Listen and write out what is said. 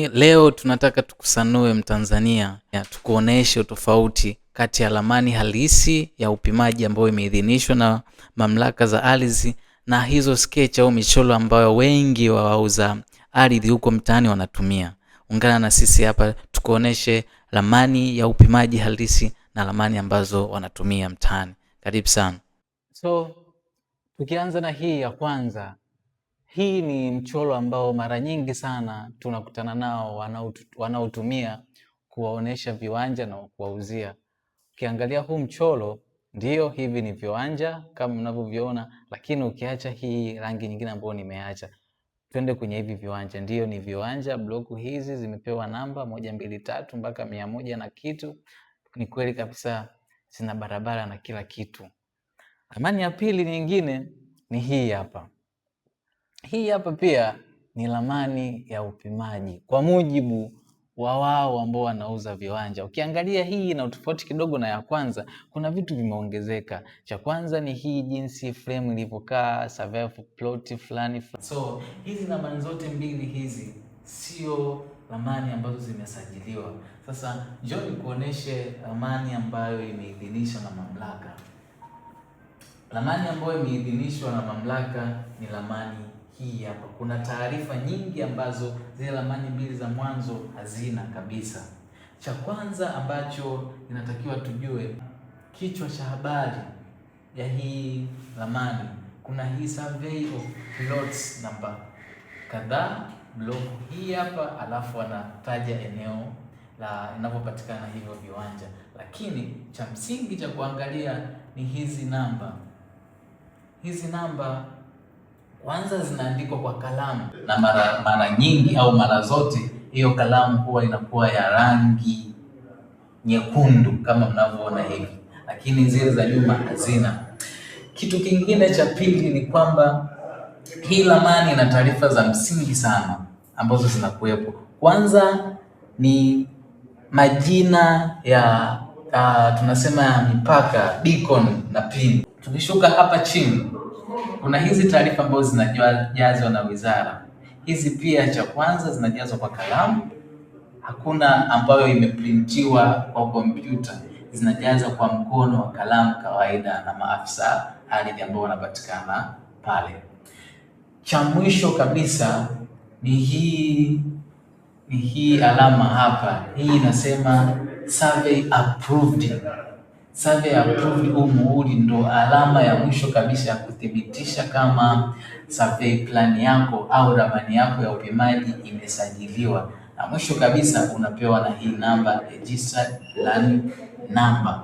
Leo tunataka tukusanue Mtanzania, tukuoneshe utofauti kati ya ramani halisi ya upimaji ambayo imeidhinishwa na mamlaka za ardhi na hizo sketch au michoro ambayo wengi wa wauza ardhi huko mtaani wanatumia. Ungana na sisi hapa tukuoneshe ramani ya upimaji halisi na ramani ambazo wanatumia mtaani. Karibu sana. So tukianza na hii ya kwanza, hii ni mchoro ambao mara nyingi sana tunakutana nao wanaotumia kuwaonesha viwanja na kuwauzia. Ukiangalia huu mchoro, ndio hivi ni viwanja kama mnavyoviona, lakini ukiacha hii rangi nyingine ambayo nimeacha, twende kwenye hivi viwanja. Ndio ni viwanja, bloku hizi zimepewa namba 1, 2, 3 mpaka 100 na kitu. Ni kweli kabisa zina barabara na kila kitu. Ramani ya pili nyingine ni hii hapa. Hii hapa pia ni ramani ya upimaji kwa mujibu wa wao ambao wanauza viwanja. Ukiangalia hii ina utofauti kidogo na ya kwanza, kuna vitu vimeongezeka. Cha kwanza ni hii jinsi frame ilivyokaa, survey plot fulani. So hizi ramani zote mbili hizi sio ramani ambazo zimesajiliwa. Sasa njoo nikuoneshe ramani ambayo imeidhinishwa na mamlaka. Ramani ambayo imeidhinishwa na mamlaka ni ramani hii hapa. Kuna taarifa nyingi ambazo zile ramani mbili za mwanzo hazina kabisa. Cha kwanza ambacho inatakiwa tujue, kichwa cha habari ya hii ramani, kuna hii survey of plots namba kadhaa, block hii hapa, alafu anataja eneo la inavyopatikana hivyo viwanja. Lakini cha msingi cha kuangalia ni hizi namba. Hizi namba kwanza zinaandikwa kwa kalamu, na mara nyingi au mara zote hiyo kalamu huwa inakuwa ya rangi nyekundu kama mnavyoona hivi, lakini zile za nyuma hazina. Kitu kingine cha pili ni kwamba hii ramani ina taarifa za msingi sana ambazo zinakuwepo. Kwanza ni majina ya tunasema mipaka, beacon na pin. Tukishuka hapa chini kuna hizi taarifa ambazo zinajazwa na wizara. Hizi pia cha kwanza zinajazwa kwa kalamu, hakuna ambayo imeprintiwa kwa kompyuta, zinajazwa kwa mkono wa kalamu kawaida na maafisa ardhi ambao wanapatikana pale. Cha mwisho kabisa ni hii alama hapa. Hii inasema survey approved. Survey approved, huu muhuri ndo alama ya mwisho kabisa ya kuthibitisha kama survey plan yako au ramani yako ya upimaji imesajiliwa. Na mwisho kabisa unapewa na hii namba, registered plan number.